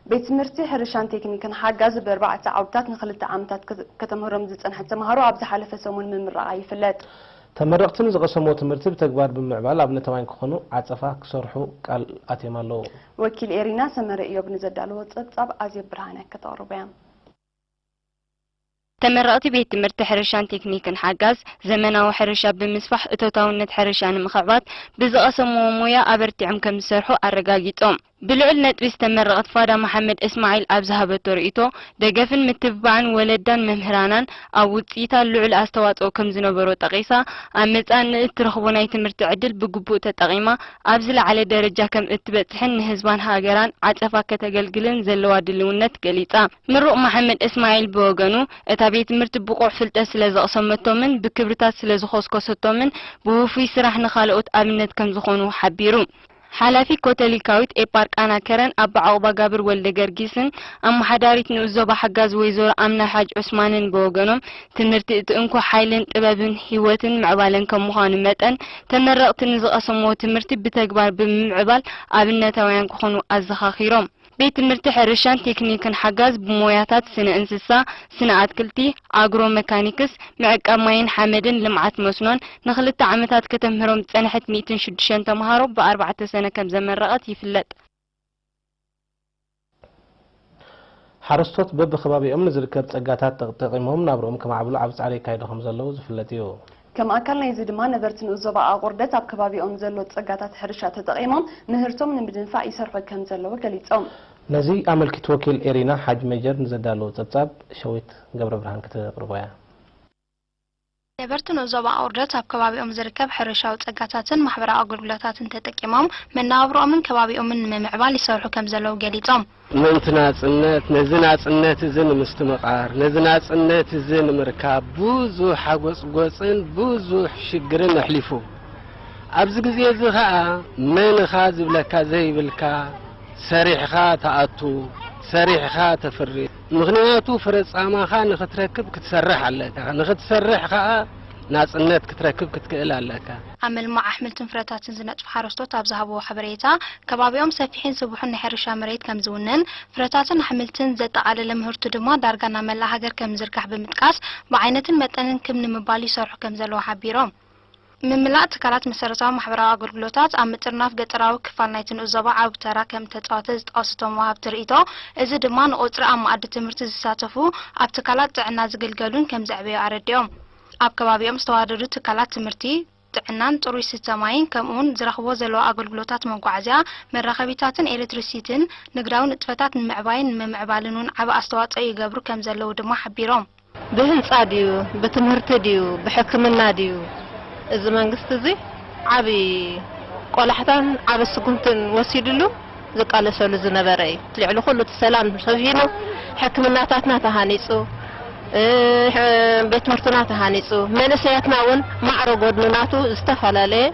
ቤት ትምህርቲ ሕርሻን ቴክኒክን ሓጋዝ ብኣርባዕተ ዓውድታት ንኽልተ ዓመታት ከ-፣ ከተምህሮም ዝጸንሐት ተምሃሮ ኣብ ዝሓለፈ ሰሙን ምምራቓ ይፍለጥ። ተመረቕቲ ንዝቐሰምዎ ትምህርቲ ብተግባር ብምምዕባል ኣብነታውያን ክኾኑ ዓጸፋ ክሰርሑ ቃል ኣትዮም ኣለዉ። ወኪል ኤሪና ሰመረ ኢዮብ ንዘዳለዎ ጸብጻብ ኣዜብ ብርሃነ ከተቕርቦ እያ። ተመረቕቲ ቤት ትምህርቲ ሕርሻን ቴክኒክን ሓጋዝ ዘመናዊ ሕርሻ ብምስፋሕ እቶታውነት ሕርሻ ንምኽዕባት ብዝቐሰምዎ ሞያ ኣበርቲዖም ከም ዝሰርሑ ኣረጋጊጾም። ብልዑል ነጥቢ ዝተመረቐት ፋዳ መሓመድ እስማዒል ኣብ ዝሃበቶ ርእይቶ፣ ደገፍን ምትብባዕን ወለዳን መምህራናን ኣብ ውጽኢታ ልዑል ኣስተዋጽኦ ከም ዝነበሮ ጠቒሳ፣ ኣብ መጻኢ ንእትረኽቦ ናይ ትምህርቲ ዕድል ብግቡእ ተጠቒማ ኣብ ዝለዓለ ደረጃ ከም እትበጽሕን ንህዝባን ሃገራን ዓጸፋ ከተገልግልን ዘለዋ ድልውነት ገሊጻ። ምሩቕ መሓመድ እስማዒል ብወገኑ፣ እታ ቤት ትምህርቲ ብቑዕ ፍልጠት ስለ ዘቕሰመቶምን ብክብርታት ስለ ዝኾስኮሰቶምን ብውፉይ ስራሕ ንኻልኦት ኣብነት ከም ዝኾኑ ሓቢሩ። ሓላፊ ኮቶሊካዊት ኤጳርቃና ከረን ኣባ ዑቕባጋብር ወልደገርጊስን ኣመሓዳሪት ንኡስ ዞባ ሓጋዝ ወይዘሮ ኣምና ሓጅ ዑስማንን ብወገኖም፣ ትምህርቲ እቲ እንኮ ሓይልን ጥበብን ህይወትን ምዕባለን ከም ምዃኑ መጠን፣ ተመረቕቲ ንዝቐሰምዎ ትምህርቲ ብተግባር ብምምዕባል ኣብነታውያን ክኾኑ ኣዘኻኺሮም። ቤት ትምህርቲ ሕርሻን ቴክኒክን ሓጋዝ ብሞያታት ስነ እንስሳ፣ ስነ ኣትክልቲ፣ ኣግሮ መካኒክስ፣ ምዕቃብ ማይን ሓመድን ልምዓት መስኖን ንኽልተ ዓመታት ከተምህሮም ዝጸንሐት ሚእትን ሽዱሽተን ተምሃሮ ብኣርባዕተ ሰነ ከም ዘመረቐት ይፍለጥ። ሓረስቶት በብከባቢኦም ንዝርከብ ጸጋታት ተጠቂሞም ናብርኦም ከማዕብሉ ዓቢ ጻዕሪ የካይዱ ከም ዘለዉ ዝፍለጥ እዩ። ከም ኣካል ናይዚ ድማ ነበርቲ ንኡስ ዞባ ኣቑርደት ኣብ ከባቢኦም ዘሎ ጸጋታት ሕርሻ ተጠቒሞም ምህርቶም ንምድንፋዕ ይሰርሑ ከም ዘለዉ ገሊጾም። ነዚ ኣመልኪቱ ወኪል ኤሪና ሓጅ መጀር ንዘዳለዎ ጸብጻብ ሸዊት ገብረ ብርሃን ክተቕርቦ እያ። ነበርቲ ንኡስ ዞባ ኣቑርደት ኣብ ከባቢኦም ዝርከብ ሕርሻዊ ጸጋታትን ማሕበራዊ ኣገልግሎታትን ተጠቂሞም መነባብሮኦምን ከባቢኦምን ንምምዕባል ይሰርሑ ከም ዘለዉ ገሊጾም። ምእንቲ ናጽነት፣ ነዚ ናጽነት እዚ ንምስትምቓር፣ ነዚ ናጽነት እዚ ንምርካብ ብዙሕ ሓጎጽጎጽን ብዙሕ ሽግርን ኣሕሊፉ። ኣብዚ ግዜ እዚ ኸኣ መን ኢኻ ዝብለካ ዘይብልካ፣ ሰሪሕኻ ትኣቱ፣ ሰሪሕኻ ተፍሪ። ምኽንያቱ ፍረ ጻማኻ ንኽትረክብ ክትሰርሕ ኣለካ። ንኽትሰርሕ ኸኣ ናጽነት ክትረክብ ክትክእል ኣለካ። ኣብ ምልማዕ ኣሕምልትን ፍረታትን ዝነጥፉ ሓረስቶት ኣብ ዝሃብዎ ሓበሬታ፣ ከባቢኦም ሰፊሕን ስቡሕን ናይ ሕርሻ መሬት ከም ዝውንን፣ ፍረታትን ኣሕምልትን ዘጠቓለለ ምህርቱ ድማ ዳርጋ ናብ መላእ ሃገር ከም ዝዝርጋሕ ብምጥቃስ፣ ብዓይነትን መጠንን ክብ ንምባል ይሰርሑ ከም ዘለዉ ሓቢሮም። ምምላእ ትካላት መሰረታዊ ማሕበራዊ ኣገልግሎታት ኣብ ምጥርናፍ ገጠራዊ ክፋል ናይቲ ንኡስ ዞባ ዓቢ ተራ ከም እተጻወተ ዝጠቐሱ እቶም ወሃብቲ ርእይቶ፣ እዚ ድማ ንቁጽሪ ኣብ መኣዲ ትምህርቲ ዝሳተፉ ኣብ ትካላት ጥዕና ዝግልገሉን ከም ዘዕበዮ ኣረዲኦም። ኣብ ከባቢኦም ዝተዋደዱ ትካላት ትምህርቲ፣ ጥዕናን ጽሩይ ስተ ማይን ከምኡውን ዝረኽብዎ ዘለዉ ኣገልግሎታት መጓዓዝያ፣ መራኸቢታትን ኤሌክትሪሲቲን ንግዳዊ ንጥፈታት ንምዕባይን ንምምዕባልን እውን ዓቢ ኣስተዋጽኦ ይገብሩ ከም ዘለዉ ድማ ሓቢሮም። ብህንጻ ድዩ፣ ብትምህርቲ ድዩ፣ ብሕክምና ድዩ? እዚ መንግስቲ እዚ ዓቢ ቆላሕታን ዓቢ ስጉምትን ወሲድሉ ዝቃለሰሉ ዝነበረ እዩ። ልዕሊ ኩሉ እቲ ሰላም ሰፊኑ፣ ሕክምናታትና ተሃኒጹ፣ እ፣ ሕ-፣ ቤት ትምህርትና ተሃኒጹ፣ መንእሰያትና እውን ማዕረ ጎድኑ ናቱ ዝተፈላለየ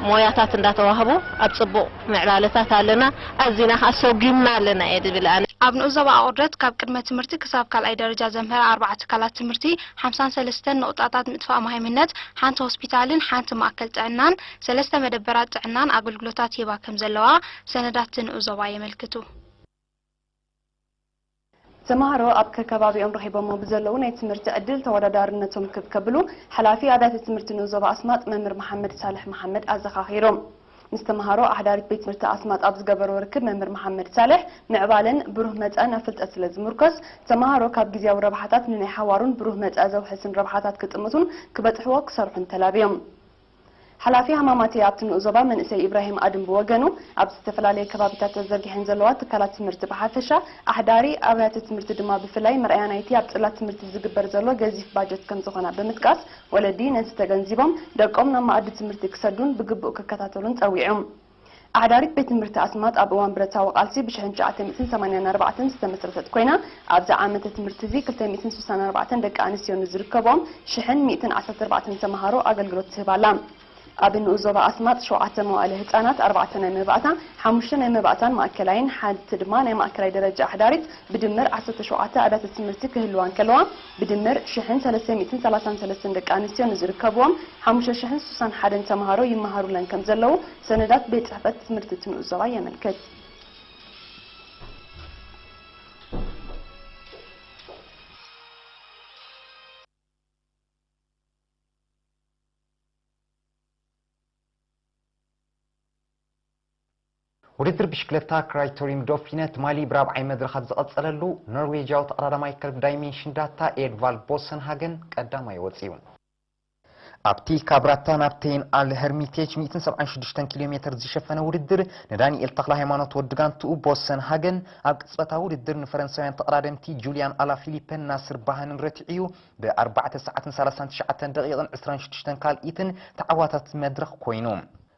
ሞያታት እንዳተዋህቡ ኣብ ጽቡቕ ምዕባለታት ኣለና። ኣዚና ከኣ ሰጒምና ኣለና እየ ዝብል ኣነ። ኣብ ንኡስ ዞባ ኣቑርደት ካብ ቅድመ ትምህርቲ ክሳብ ካልኣይ ደረጃ ዘምህራ ኣርባዓ ትካላት ትምህርቲ፣ ሓምሳን ሰለስተን ነቑጣታት ምጥፋእ ማህይምነት፣ ሓንቲ ሆስፒታልን ሓንቲ ማእከል ጥዕናን፣ ሰለስተ መደበራት ጥዕናን ኣገልግሎታት ይህባ ከም ዘለዋ ሰነዳት እቲ ንኡስ ዞባ የመልክቱ። ተምሃሮ ኣብ ከከባቢኦም ረኺቦሞ ብዘለዉ ናይ ትምህርቲ ዕድል ተወዳዳርነቶም ክብ ከብሉ ሓላፊ ኣብያተ ትምህርቲ ንኡስ ዞባ ኣስማጥ መምህር መሓመድ ሳልሕ መሓመድ ኣዘኻኺሮም። ምስ ተምሃሮ ኣሕዳሪት ቤት ትምህርቲ ኣስማጥ ኣብ ዝገበርዎ ርክብ መምህር መሓመድ ሳልሕ ምዕባለን ብሩህ መጻእን ኣብ ፍልጠት ስለ ዝምርኮስ፣ ተምሃሮ ካብ ግዝያዊ ረብሓታት ንናይ ሓዋሩን ብሩህ መጻኢ ዘውሕስን ረብሓታት ክጥምቱን ክበጽሕዎ ክሰርሑን ተላብዮም። ሓላፊ ሃማማተይ ኣብቲ ንኡስ ዞባ መንእሰይ ኢብራሂም ኣድም ብወገኑ፣ ኣብ ዝተፈላለየ ከባቢታት ተዘርጊሐን ዘለዋ ትካላት ትምህርቲ ብሓፈሻ፣ ኣሕዳሪ ኣብያተ ትምህርቲ ድማ ብፍላይ መርኣያ ናይቲ ኣብ ጽላት ትምህርቲ ዝግበር ዘሎ ገዚፍ ባጀት ከም ዝኾና ብምጥቃስ፣ ወለዲ ነዚ ተገንዚቦም ደቆም ናብ መኣዲ ትምህርቲ ክሰዱን ብግቡእ ክከታተሉን ጸዊዑ። ኣሕዳሪት ቤት ትምህርቲ ኣስማጥ ኣብ እዋን ብረታዊ ቃልሲ ብሽሕን ትሽዓተ ሚእትን ሰማንያን ኣርባዕተን ዝተመስረተት ኮይና፣ ኣብዚ ዓመተ ትምህርቲ እዚ ክልተ ሚእትን ስሳን ኣርባዕተን ደቂ ኣንስትዮ ንዝርከብኦም ሽሕን ሚእትን ዓሰርተ ኣርባዕተን ተምሃሮ ኣገልግሎት ትህብ ኣላ። ኣብ ንኡስ ዞባ ኣስማጥ ሸውዓተ መዋእለ ህጻናት፣ ኣርባዕተ ናይ መባእታ፣ ሓሙሽተ ናይ መባእታን ማእከላይን፣ ሓንቲ ድማ ናይ ማእከላይ ደረጃ ኣሕዳሪት ብድምር ዓሰርተ ሸውዓተ ኣብያተ ትምህርቲ ክህልዋ እንከለዋ፣ ብድምር ሽሕን ሰለስተ ሚእትን ሰላሳን ሰለስተን ደቂ ኣንስትዮ ንዝርከብዎም ሓሙሽተ ሽሕን ስሳን ሓደን ተምሃሮ ይመሃሩለን ከም ዘለዉ ሰነዳት ቤት ጽሕፈት ትምህርቲ እቲ ንኡስ ዞባ የመልክት። ውድድር ብሽክለታ ክራይቶሪም ዶፊነ ትማሊ ብራብዓይ መድረኽ ኣብ ዝቐጸለሉ፣ ኖርዌጃዊ ተቐዳዳማይ ክለብ ዳይሜንሽን ዳታ ኤድቫልድ ቦሰን ሃገን ቀዳማይ ወጺኡ። ኣብቲ ካብ ራታ ናብ ቴን ኣል ሄርሚቴጅ ሚእትን ሰብዓን ሽዱሽተን ኪሎ ሜትር ዝሸፈነ ውድድር፣ ንዳንኤል ተኽለ ሃይማኖት ወዲ ጋንትኡ ቦሰን ሃገን ኣብ ቅጽበታዊ ውድድር ንፈረንሳውያን ተቐዳደምቲ ጁልያን ኣላ ፊሊፐን ናስር ባሃንን ረቲዑ እዩ። ብ ኣርባዕተ ሰዓትን ሰላሳን ትሽዓተን ደቂቕን ዕስራን ሽዱሽተን ካልኢትን ተዓዋታት መድረኽ ኮይኑ።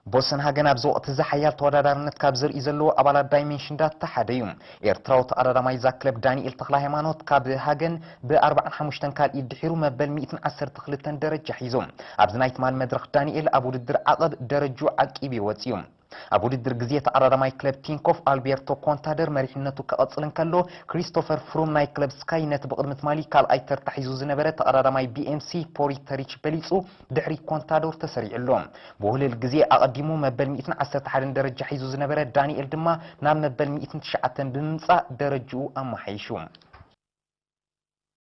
ቦሰን ሃገን ኣብዚ ወቕቲ እዚ ሓያል ተወዳዳርነት ካብ ዘርእዩ ዘለዉ ኣባላት ዳይሜንሽን ዳታ ሓደ እዩ። ኤርትራዊ ተቐዳዳማይ እዛ ክለብ ዳንኤል ተኽለ ሃይማኖት ካብ ሃገን ብ ኣርባዓን ሓሙሽተን ካልኢት ድሒሩ መበል ሚእትን ዓሰርተ ክልተን ደረጃ ሒዙ። ኣብዚ ናይ ትማል መድረኽ ዳንኤል ኣብ ውድድር ዓቐብ ደረጅኡ ዓቂቡ ወጺኡ። ኣብ ውድድር ግዜ ተቐዳዳማይ ክለብ ቲንኮፍ ኣልቤርቶ ኮንታደር መሪሕነቱ ከቐጽል እንከሎ፣ ክሪስቶፈር ፍሩም ናይ ክለብ ስካይ ነቲ ብቕድሚ ትማሊ ካልኣይ ተርታ ሒዙ ዝነበረ ተቐዳዳማይ ቢኤምሲ ፖሪተሪች በሊጹ ድሕሪ ኮንታዶር ተሰሪዑ ኣሎ። ብውህልል ግዜ ኣቐዲሙ መበል ሚእትን ዓሰርተ ሓደን ደረጃ ሒዙ ዝነበረ ዳንኤል ድማ ናብ መበል ሚእትን ትሽዓተን ብምምጻእ ደረጅኡ ኣመሓይሹ።